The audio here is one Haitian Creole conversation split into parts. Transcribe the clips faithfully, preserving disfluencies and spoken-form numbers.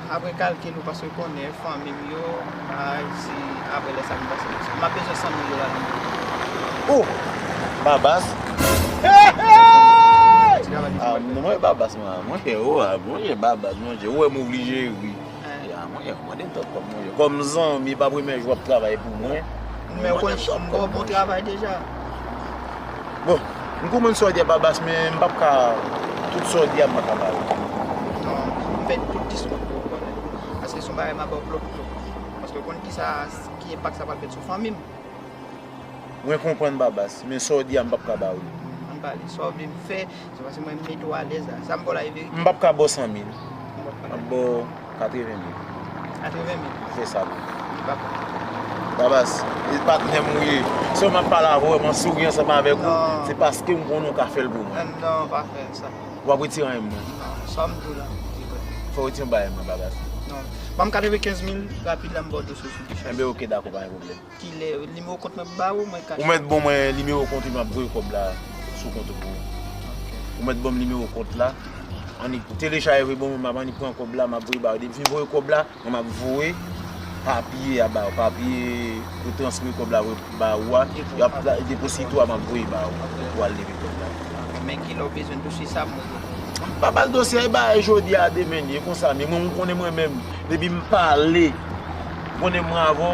Apre kalkil ou, paske w konnen fanmi m yo, ay, si apre lè sa m pase, m ap bezwen san mil dola nan men w. Oh! Babas. Ti travay li ti Ah, mal fè. Non, mwen, Babas, mwen, mwen, oh, ah, mwen, Babas, mwen, ou wè m oblije, wi. Eh. Ya, mwen, mwen, de tan kòm mwen, kòm zanmi, pa premye jou w ap travay pou mwen. Men ou konn m ba w bon travay deja. Bon, m konprann sa w di a Babas, men m p ap ka, tout sa w di a m pa ka ba ou. Non, m fè tout diskou pou ou konnen. Paske se yon bagay m ap ba w plop plop. Paske ou konn kisa, ki enpak sa pral fèt sou fanmi m. Mwen konprann Babas, men sa w di a m p ap ka ba ou. Ann pale, sa w vle m fè, se paske mwen m mete w alèz la. Sa m ba w la e verite. M p ap ka ba w san mil. M p ap ka. M ap ba w katreven mil. Katreven mil? Se sa, wi. Li pa bon. Babas, e patnè m ou ye. Si m ap pale avè w, m ap souri ansanm avèk ou, Non. se paske m konnen w ka fè l pou mwen. Non, non, pa fè sa. W ap retire anyen mwen. Non, sa m di w la, li bon. Fò w retire yon bagay mwen, Babas. Non. Ban m katrevenkenz mil rapid la, m ba w dosye sou Bichon. Enben, oke, dakò, pa gen pwoblèm. Kilè, nimewo kont mwen ba ou, mwen ka Ou mèt ban mwen nimewo kont ou, m ap voye kòb la sou kont ou pou ou. Ok. Ou mèt ban m nimewo kont la. Annik telechaje voye ban mwen, m ap annik pran kòb la, m ap voye ba ou. Depi m fin voye kòb la, mwen m ap voye papye a ba ou. Papye pou transfere kòb la ba ou a. Depo. Y ap la, depo sito a m ap voye ba ou. Ok. Pou al leve kòb la. Ok. Men kilè w bezwen dosye sa, mwen. M pa ba l dosye, e bagay jodi a demen li ye konsa. Men mwen, ou konnen mwen menm, depi m pale, ou konnen mwen avè w,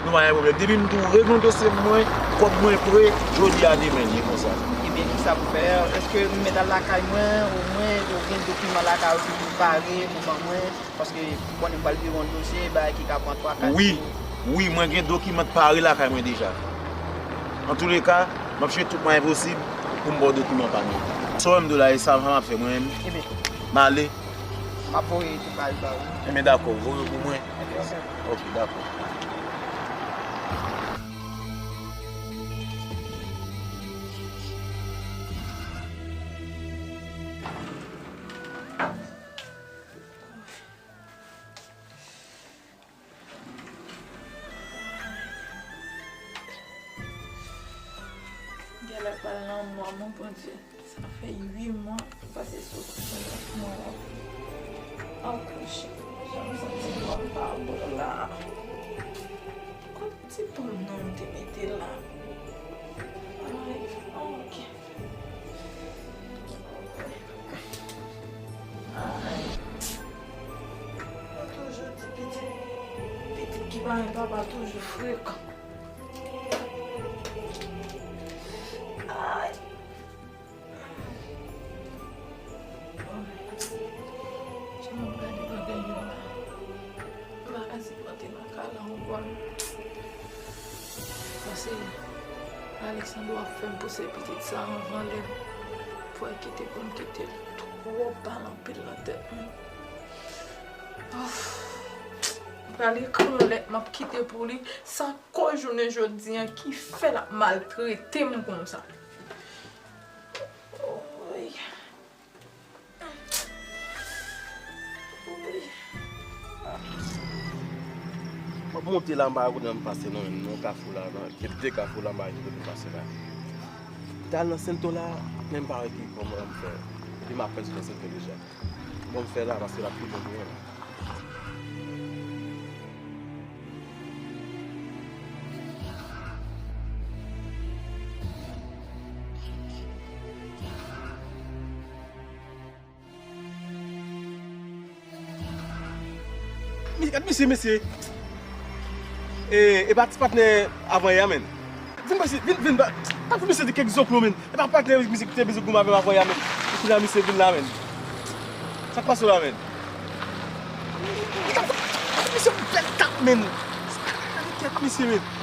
nou pa gen pwoblèm. Depi m di w regle yon dosye mwen, kòb mwen pre, jodi a demen li ye konsa. Ebyen, kisa pou fè? Èske m mèt al lakay mwen, omwen, ou gen dokiman lakay ou ki pare pou ban mwen? Paske ou konnen m pral vire yon dosye, bagay ki ka pran twa, kat jou. Wi, wi, mwen gen dokiman k pare lakay mwen deja. Antouleka, m ap chèche tout mwayen posib pou m ba w dokiman pa m yo. Sa w wè m di w la, e sa m ap fè mwen menm. Ebyen. M ale. M ap voye tout bagay ba ou. Ebyen, dakò, voye yo pou mwen. Ebyen, ok. Ok, dakò. Genlè pral nan mwa, mon Bondye. Sa fè uit mwa m pase sou sou mwa. Ankouche. Jan m santi kò m pa bon la. Kot ti pòm nan m te mete la? Ay, ok. Ay. Mwen toujou di pitit, pitit ki pa gen papa toujou frekan. Ay. Jan m ap gade bagay yo la. M pa ka sipòte makala ankò. Paske Alexandro ap fè m pouse pitit sa anvan lè m. Pou l kite pou m kite l twò pale anpil nan tèt mwen. Of. M pral ekri yon lèt m ap kite pou li. Sa koz jounen jodi an ki fè l ap maltrete m konsa. Oy. M ap monte la, m pa wè kote m pase non, nan kafou la, nan, gen de kafou la, m pa wè ki kote m pase la. M t al nan Sento la, men m pa wè ki kòman m fè. Epi m ap pèdi nan Sento deja. Bon, m fè la, paske l ap pi bon pou mwen la. Mi-, gad misye, mesye. E, e pa ti patnè avan yè a, menn. Vin pase, vin, vin, pa, pa pou misye di kèk zoklo, menn. E pa patnè mizik te bezwen goumen avè m avan yè a, menn. E kounye a misye vin la, menn. Sa k pase w la, menn? Misye bèl tap, menn. Gade tèt misye, menn.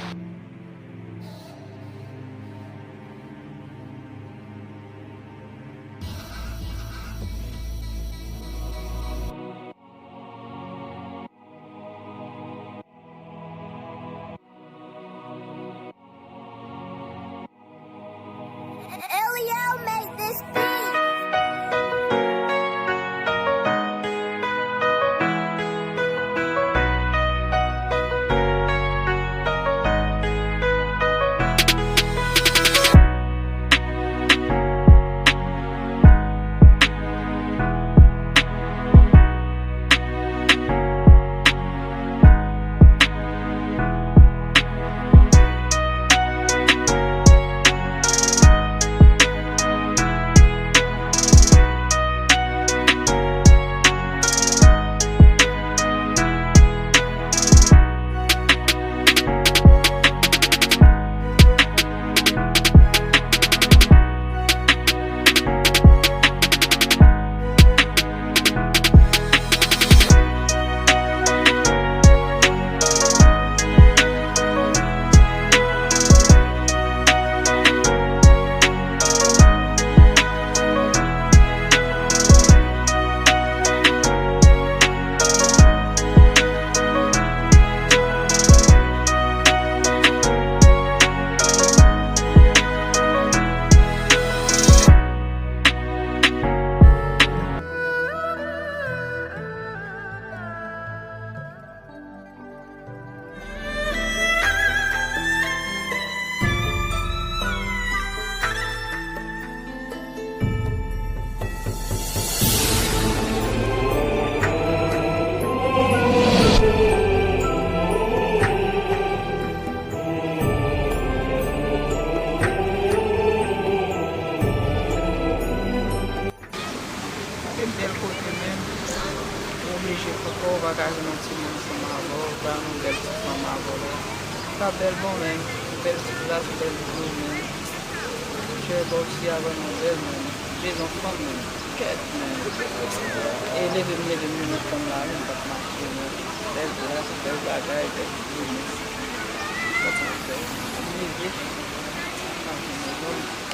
Elio made this beat. Sa bèl bon menm, bèl ti plas, bèl dlo menm. Jè bò osi a vrèman bèl menm. Jezon fanm menm. Kèt menm. E leve m leve m nan fanm la menm, m p ap mache menm. Bèl plas, bèl bagay, bèl dlo menm. Sa sa bèl. M leve. M mache menm.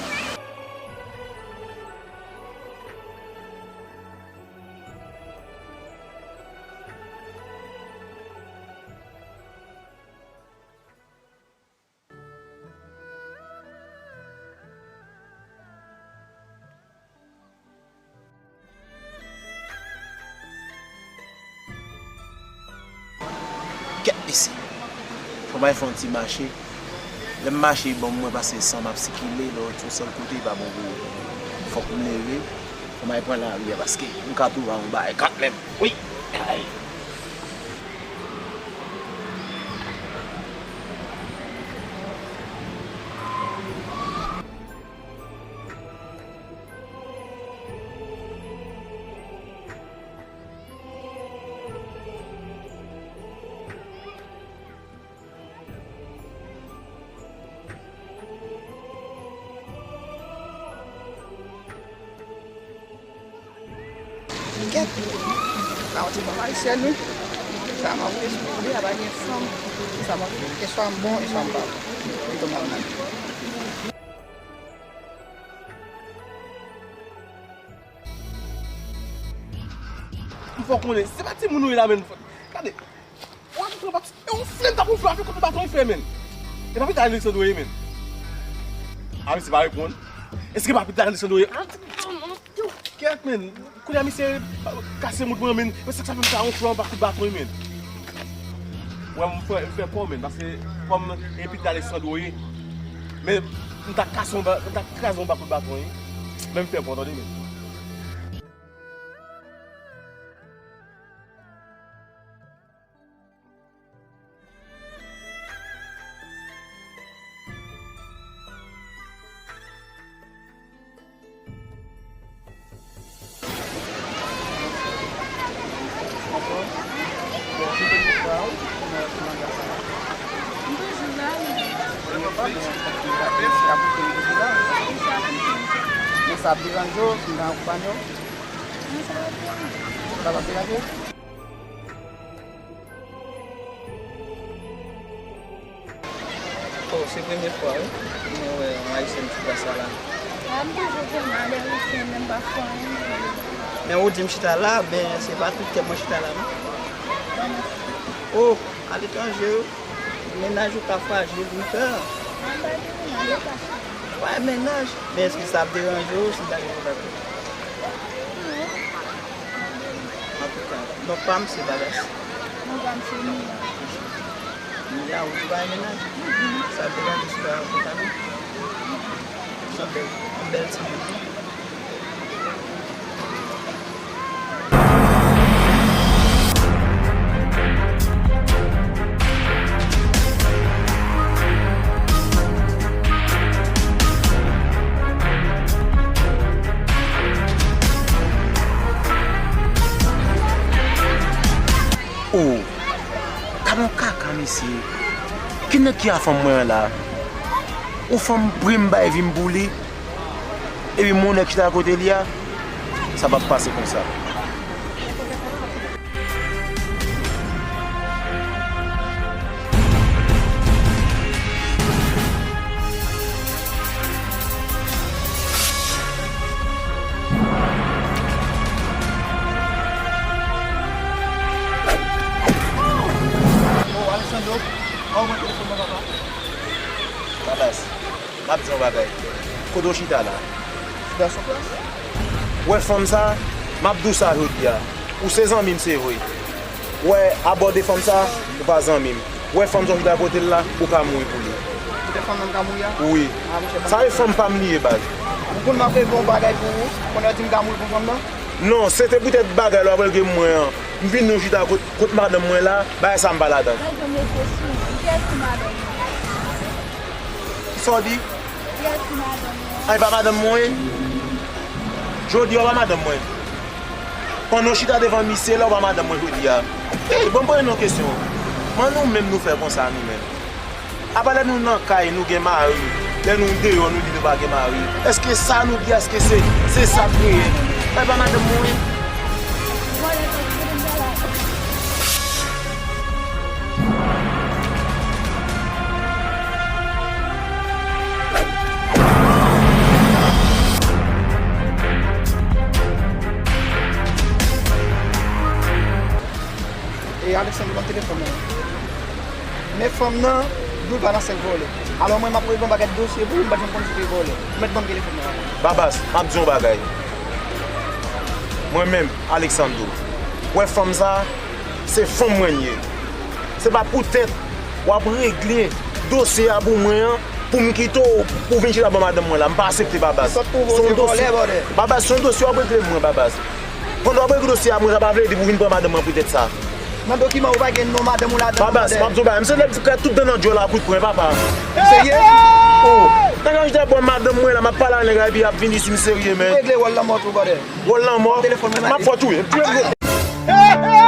Kèt mesye. Fò m al fè yon ti mache. Lè m mache, bon, mwen pase san m ap sikile, lè w yon sèl kote, e pa bon pou ou. Fòk m leve, fò m al pran lari a, paske m ka touve yon bagay kanmenm. Wi! Ay! Kèt. La yon ti fanm ayisyèn wi. Sa m ap esplike a pa gen fanm. Sa m ap esplike swa m bon e swa m pa bon. Li tonbe nan men. M fò konnen, se pa timoun ou ye la menm. Gade, w ap pran bat, e yon fle m t ap woufle avèk kout baton li fè menm. E pa Pita Alexandro ye menm. A mesye pa reponn. Èske pa Pita Alexandro ye? Kèt menm, kounye a misye kase mout mwen menm. Men sa k sa fè m ta woufle anba kout baton wi menm. Wè m fè, m fè kò menm, paske kòm e Pita Alexandro ye. Men m ta kase anba, m ta kraze anba kout baton wi. Men m fè kò tande menm. Men sa ap deranje w si m ta akonpanye w? Sa p ap deranje w? Oh, se premye fwa, wi, mwen wè yon Ayisyen sou plas sa la. A, m toujou konnen de Ayisyen, menm pafwa, wi. Men ou di m chita la, men se pa tout tè mwen chita la, non. Oh, aletranje, wi. Mennaj ou ka frajil, wi, frè. Mwen pa gen mennaj, ou ka frajil. Ou pa gen mennaj, men èske sa ap deranje w si m ta gen kontak ou? Non. Antouka, non pa m se Bagas. Non pa m se Mia. Mia, ou di w pa gen mennaj? Sa ap deranje w si m ta gen kontak ou? Se yon bèl, yon bèl timoun. Oh, gad yon kaka, mesye. Ki nèg ki a fanm mwen an la? Yon fanm pre m bay vi m pou li. Epi m wè yon nèg chita akote li a, sa p ap pase konsa. Oh, Alexandro, kòman telefòn nan papa? Babas. M ap di yon bagay. Kote w chita la? Chita sou plas. W wè fanm sa? M ap di w sa jodi a. Ou se zanmi m, se vre. W wè abòde fanm sa? Ou pa zanmi m. W wè fanm sa w chita kote l la? Ou ka mouri pou li. Kote fanm nan m ka mouri a? Wi. A, monchè, sa e fanm pa m li ye, baz. Ou konn m ap leve yon bagay pou ou, kounye a w di m ka mouri pou fanm nan? Non, se te poutèt bagay la w ap regle mwen an. M vin nou chita kot, kot madanm mwen la, bagay sa m pa ladan. Mwen jwenn reflechi. Kiyès ki madanm ou? Kisa w di? Kiyès ki madanm ou? A, e pa madanm mwen ye? Jodi a, w pa madanm mwen. Pandan w chita devan misye la, w pa madanm mwen jodi a. Ey, ban m poze nou yon kesyon. Kòman nou menm nou fè konsa nou menm? Apa lè nou nan kay, nou gen mari, lè nou deyò, nou di nou pa gen mari? Èske sa nou di a, èske se, se sa k reyèl? Bay pa madanm mwen. E Alexandre ban m telefòn nan. Men fanm nan, Boul pa nan sèk vòlè. Alò mwen, m ap regle yon bagay dosye pou li, m pa t janm konn si se vòlè. Ou mèt ban m telefòn nan. Babas, m ap di yon bagay. Mwen menm, Alexandro, wè fanm sa, se fanm mwen l ye. Se pa poutèt w ap regle dosye a pou mwen an, pou m kite w, pou w vin chita bò madanm mwen la. M pa aksepte, Babas. Sòt pou vòlè, bòdè. Babas, se yon dosye w ap regle mwen, Babas. Pandan w ap regle dosye a, mwen, sa pa vle di pou w vin pran madanm mwen poutèt sa. Nan dokiman ou pa gen non madanm ou ladan. Babas, m ap di w bagay, m se nèg ki kre tout dan nan djòl a kout pwen, papa. Ou serye? Oh, nèg ap chita bò madanm mwen la, m ap pale a nèg la, epi y ap vin di si m serye, men. Regle wòl lanmò tou, bòdè. Wòl lanmò? Telefòn mwen. M ap fè w touye. Touye m.